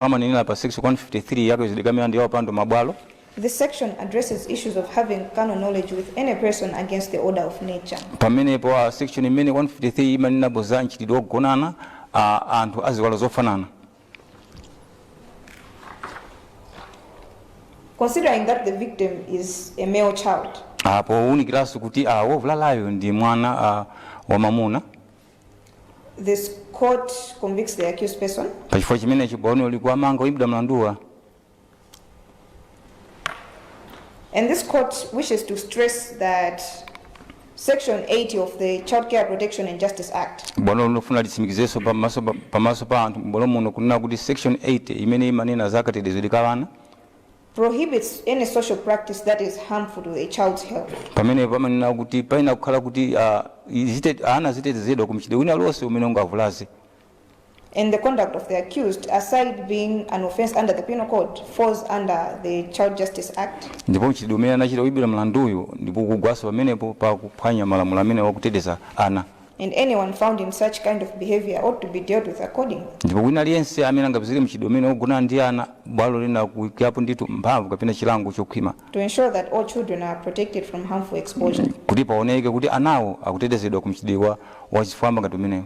Amanenera pa section 153 ya ka milandu ya upandu mabwalo. This section addresses issues of having carnal knowledge with any person against the order of nature. Pamenepo section imene 153 imanenapo za mchitidwe wogonana anthu aziwalo zofanana. Considering that the victim is a male child, Powunikiranso kuti wovulalayo ndi mwana wamamuna, this court convicts the accused person. Pachifukwa chimenechi bwalo likuwamanga oyimbidwa mlanduwa. And this court wishes to stress that Section 80 of the Child Care Protection and Justice Act Bwalo lofuna litsimikizenso pamaso pa anthu m'bwalo muno kunena kuti section 80 imene imanena za katetezedwe ka ana prohibits any social practice that is harmful to a child's health. Pamene pamanena kuti payenera kukhala kuti ana azitetezedwa ku mchitidwe wina lonse umene ungavulaze. And the conduct of the accused, aside being an offense under the Penal Code, falls under the Child Justice Act. Ndipo mchitidwe umene anachita oyimbidwa mlanduyu ndipo kugwanso pamenepo pa kuphwanya malamulo amene wakuteteza ana. And anyone found in such kind of behavior ought to be dealt with accordingly. Ndipo wina aliyense amene angapezeke mchitidwe umene wogonana ndi ana, bwalo liyenera kuyikapo ndithu mphamvu kapena chilango chokhwima to ensure that all children are protected from harmful exposure. Kuti paoneke kuti anawo akutetezedwa ku mchitidwe wachifwamba ngati umenewo.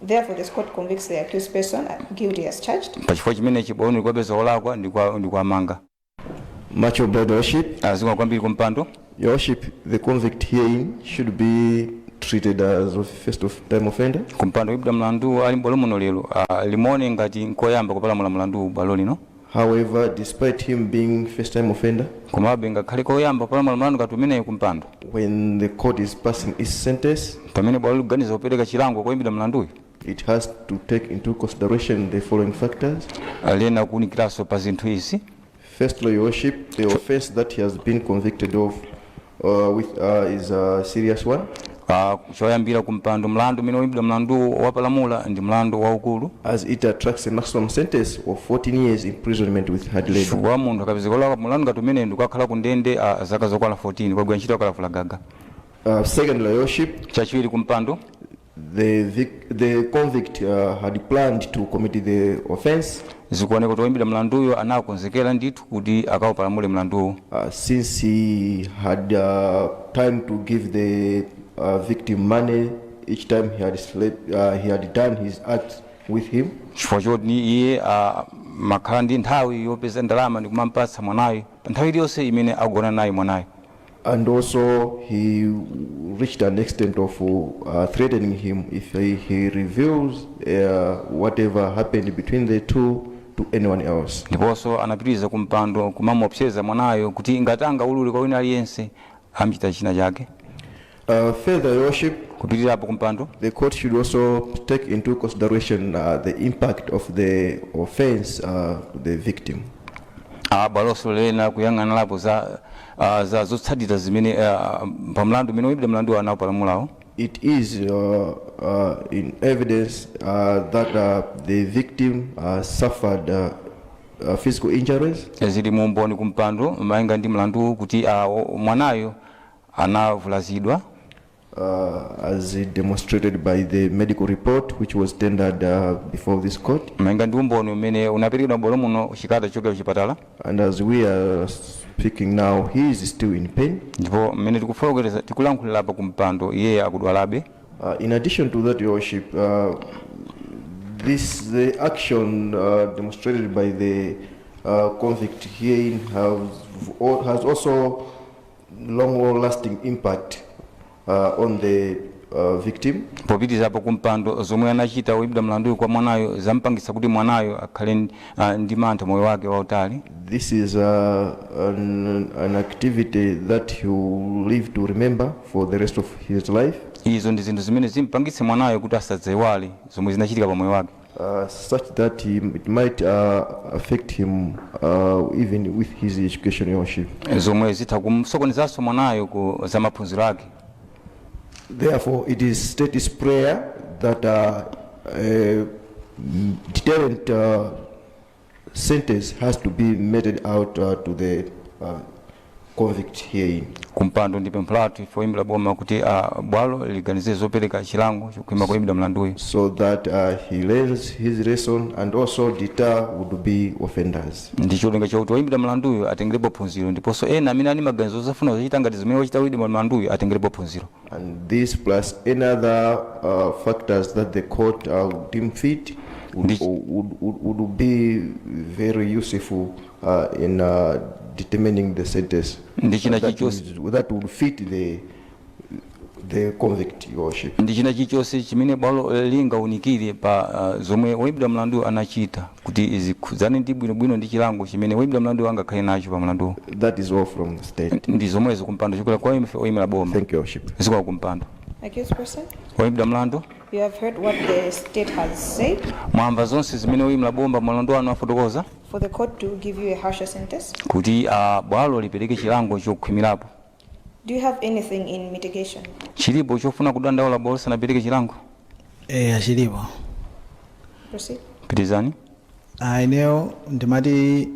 Therefore, this court convicts the accused person guilty as charged. Pachifukwa chimenechi bwalo likuwapeza olakwa ndikuwamanga. Much obliged, Your Worship. Zikomo kwambiri kumpando. Your Worship, the convict herein should be treated as a first of time offender. Kumpando, oyimbidwa mlandu ali m'bwalo muno lero limuone ngati nkoyamba kupalamula mlandu bwalo lino. However, despite him being first time offender, Komabe ngakhale koyamba kupalamula mlandu ngati umeneyo, kumpando, when the court is passing its sentence, pamene bwalo likuganiza kupereka chilango koyimbidwa mlanduyo, it has to take into consideration the following factors. Liyenera kuwunikiranso pa zinthu izi. Firstly, Your Worship, the offense that he has been convicted of with is a serious one, Choyambira, kumpando, mlandu umene woyimbidwa mlandu wapalamula ndi mlandu waukulu, as it attracts a maximum sentence of 14 years imprisonment with hard labor. Chifukwa munthu akapezeka olakwa mlandu ngati umene ndikukakhala ku ndende zaka zokwana 14 kwagwira ntchito akalavula gaga. Secondly, Your Worship, Chachiwiri, kumpando, the convict had planned to commit the offense zikuoneka kuti woyimbidwa mlanduyo anakonzekera ndithu kuti akaupalamule mlanduwo, since he had time to give the victim money each time he had slept, he had done his act with him. Chifukwa choti iye makhala ndi nthawi yopeza ndalama ndi kumampatsa mwanayo pa nthawi iliyonse imene akugona naye mwanayo. And also, he reached an extent of threatening him if he reveals whatever happened between the two to anyone else. Ndiponso anapitiriza, kumpando, kumamuopseza mwanayo kuti ngati angaulule kwa wina aliyense amchita china chake. Further, Your Worship, Kupitirirapo, kumpando, the court should also take into consideration the impact of the offense to the victim. Bwalonso liyenera kuyang'anirapo za zotsatira zimene pa mlandu umene woyimbidwa mlandu anapalamulawo. It is in evidence that the victim suffered physical injuries. Zili mu umboni, kumpando, malinga ndi mlandu kuti mwanayo anavulazidwa, as demonstrated by the medical report which was tendered before this court. Malinga ndi umboni umene unaperekedwa m'bwalo muno, chikalata chochokera kuchipatala. And as we are speaking now, he is still in pain. Ndipo mmene tikufotokozera, tikulankhulira apa, kumpando, iye akudwalabe. In addition to that, Your Worship, the action demonstrated by the convict herein has also long-lasting impact on the victim. Popitirizapo, kumpando, zomwe anachita woyimbidwa mlanduyu kwa mwanayo zampangitsa kuti mwanayo akhale ndi mantha moyo wake wautali. This is an activity that he will live to remember for the rest of his life, Izo ndi zinthu zimene zimpangitse mwanayo kuti asadzayiwale zomwe zinachitika pa moyo wake, such that it might affect him even with his education, Your Worship. Zomwe zitha kumsokonezanso mwanayo ku za maphunziro ake. Therefore, it is state's prayer that a deterrent sentence has to be meted out to the convict herein. Kumpando ndi pempho lathu ife oyimbira boma kuti bwalo liganize zopereka chilango chokhwima koyimbira mlanduyu So that he learns his lesson and also deter would-be offenders. Ndi cholinga chakuti woyimbira mlanduyu atengerepo phunziro ndiponso ena amene ali maganizo osafuna zochita ngati zimene wachita woyimbira mlanduyu atengerepo phunziro. And this plus any other factors that the court deem fit would, would be very useful in determining the sentence Ndi china that, chilichonse that would fit the convict, Your Worship. Ndi china chilichonse chimene bwalo lingaunikire pa zomwe woyimbira mlandu anachita kuti zikhudzane ndi bwinobwino ndi chilango chimene woyimbira mlandu angakhale nacho pa mlanduwo. That is all from the state. Ndi zomwezo kumpando chokera kwa ife oyimira boma. Thank you, Your Worship. Zikomo kumpando. Accused person, Woyimbira mlandu, you have heard what the state has said mwamva zonse zimene woyimira boma mlandu wanu afotokoza for the court to give you a harsher sentence. Kuti bwalo lipereke chilango chokhwimirapo. Do you have anything in mitigation? Chilipo chofuna kudandaula bwalo lisanapereke chilango? Eya, chilipo. Proceed. Pitizani. Ah, ineyo ndimati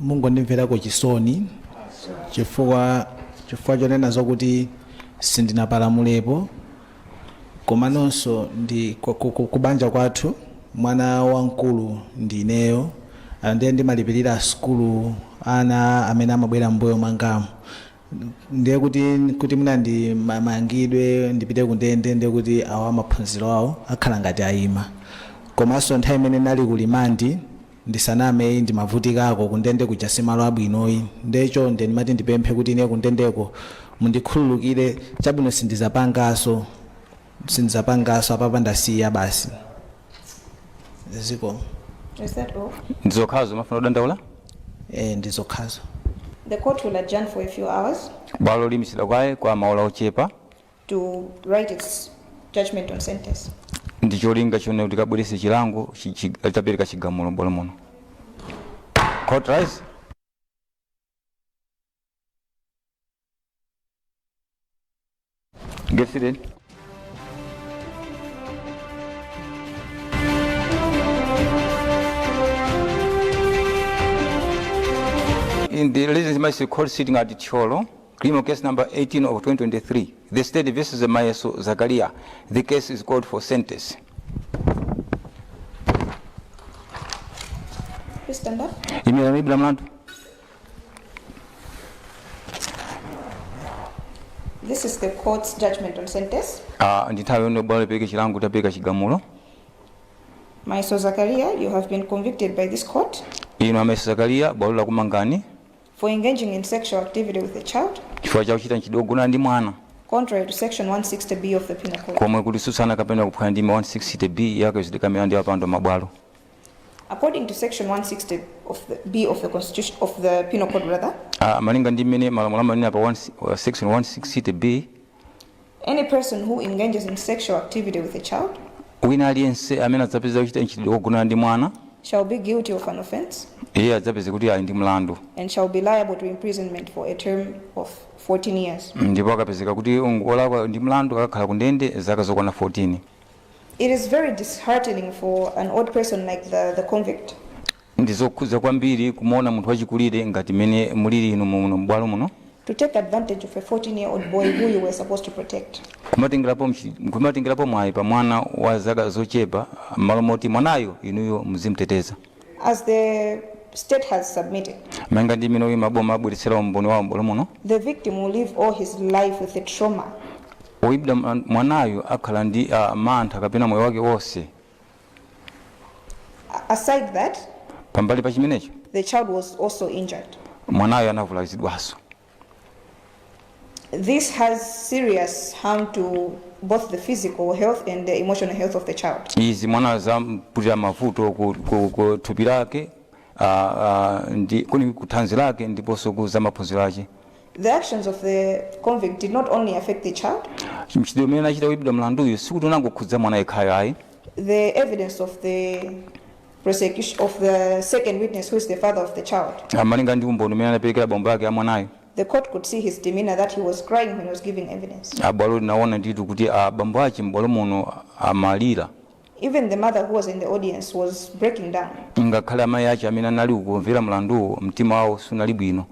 mungondimverako chisoni chifukwa chonena zokuti sindinapalamulepo, komanonso ndi kubanja kwathu mwana wamkulu ndi ineyo. Ah, ndiye ndimalipirira sukulu ana amene amabwera mbuyo mwangamu. Ndiye kuti mwina ndi mangidwe ndipite kundende, ndiye kuti awa maphunziro awo akhala ngati ayima. Komanso nthawi imene nali ku remand, ndisaname, ndimavutikako. Kundende kuja simalo abwinoyi. Ndecho nde ndimati ndipemphe kuti ine kundendeko mundikhululukire. Chabwino, sindizapangaso, sindizapangaso. Apapa ndasiya basi. Ziko. Is that all? Ndizokhazo mafuna kudandaula? Eh, ndizokhazo. The court will adjourn for a few hours Bwalo limitsidwa kwaye kwa maola ochepa to write its judgment on sentence. Ndi cholinga chone kuti kabwerese chilango litapereka chigamulo bwalo muno. Court rise. Get seated. In the Ladies Majesty Court sitting at Thyolo, criminal case number 18 of 2023, the state versus Mayeso Zakaria. The case is called for sentence. Please stand up. Imira mibla mlandu. This is the court's judgment on sentence. Ah, ndi nthawi yomwe bwalo lipereke chilango tapereka chigamulo. Mayeso Zakaria, you have been convicted by this court Inu a Mayeso Zakaria, bwalo lakumangani for engaging in sexual activity with a child, chifukwa chakuchita mchitidwe wogona ndi mwana, contrary to section 160B of the Penal Code. Komwe kulisutsana kapena kuphwanya ndime 160B yake kamilandu ya pando mabwalo. According to section 160 of the B of the Constitution, of the Penal Code rather, Ah, malinga ndi mmene malamulo amanena pa section 160B, any person who engages in sexual activity with a child wina aliyense amene adzapeza kuchita mchitidwe wogona ndi mwana shall be guilty of an offense iye adzapeza kuti ali ndi mlandu and shall be liable to imprisonment for a term of 14 years. Ndipo akapezeka kuti olakwa ndi mlandu akakhala kundende zaka zokwana 14. It is very disheartening for an old person like the convict Ndizokhudza kwambiri kumuona munthu wachikulire ngati mmene mulili inu muno m'bwalo muno to take advantage of a 14-year-old boy who you were supposed to protect. Kumatengerapo mwayi pa mwana wa zaka zochepa m'malo moti mwanayo inuyo muzimteteza. As the state has submitted, Malinga ndi mmene oyima boma abweretsera umboni wawo m'bwalo muno, the victim will live all his life with a trauma oyimba mwanayo akhala ndi mantha kapena moyo wake wonse. Aside that, Pambali pa chimenecho, the child was also injured. Mwanayo anavulazidwanso. This has serious harm to both the physical health and the emotional health of the child. Izi mwanayo zamputira mavuto ku thupi lake ndi kuni kuthanzi lake ndiponso ku zamaphunziro ake. The actions of the convict did not only affect the child, mchitidwe umene anachita woyimbidwa mlanduyu sikuti unangokhudza mwana yekhayo ayi. The evidence of the prosecution of the second witness, who is the father of the child, Malinga ndi umboni umene anaperekera bambo ake a mwanayo, the court could see his demeanor, that he was crying when he was giving evidence. Bwalo linaona ndithu kuti bambo ache m'bwalo muno amalira. Even the mother who was in the audience was breaking down. Ngakhale amayi ache amene anali kumvera mlanduwo mtima wawo sunali bwino.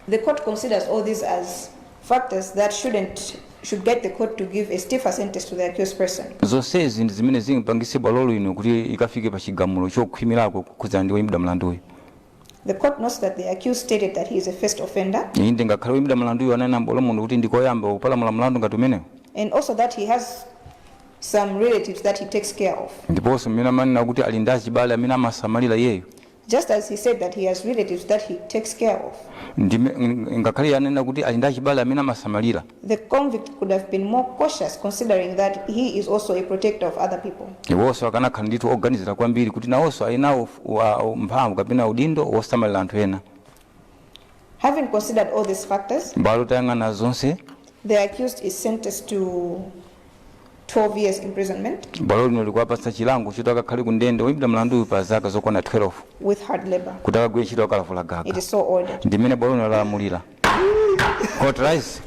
The court considers all these as factors that shouldn't should get the court to give a stiffer sentence to the accused person. Zonsezi ndi zimene zingapangitse bwalo lino kuti ikafike pa chigamulo chokhwimirako kukhudzana ndi woyimbidwa mlanduyu. The court notes that the accused stated that he is a first offender Inde, ngakhale woyimbidwa mlanduyu ananena m'bwalo muno kuti ndikoyamba kupalamula mlandu ngati umenewu, and also that he has some relatives that he takes care of. Ndiponso mmene amanena kuti ali ndi achibale amene amasamalira iyeyo. Just as he said that he has relatives that he takes care of, Ngakhale iye ananena kuti ali ndi achibale amene amasamalira, the convict could have been more cautious, considering that he is also a protector of other people. Iwonso akanakhala ndithu oganizira kwambiri kuti nawonso ali nawo mphamvu kapena udindo wosamalira anthu ena. Having considered all these factors, Bwalo litayang'ana zonse, the accused is sentenced to 12 years imprisonment bwalo lino likuwapatsa chilango choti akakhale ku ndende woyimbidwa mlanduyu pa zaka zokwana 12 with hard labor. Kuti akagwire ntchito akalavula It gaga. is so ordered. Ndimene bwalo lino lalamulira. Court rise.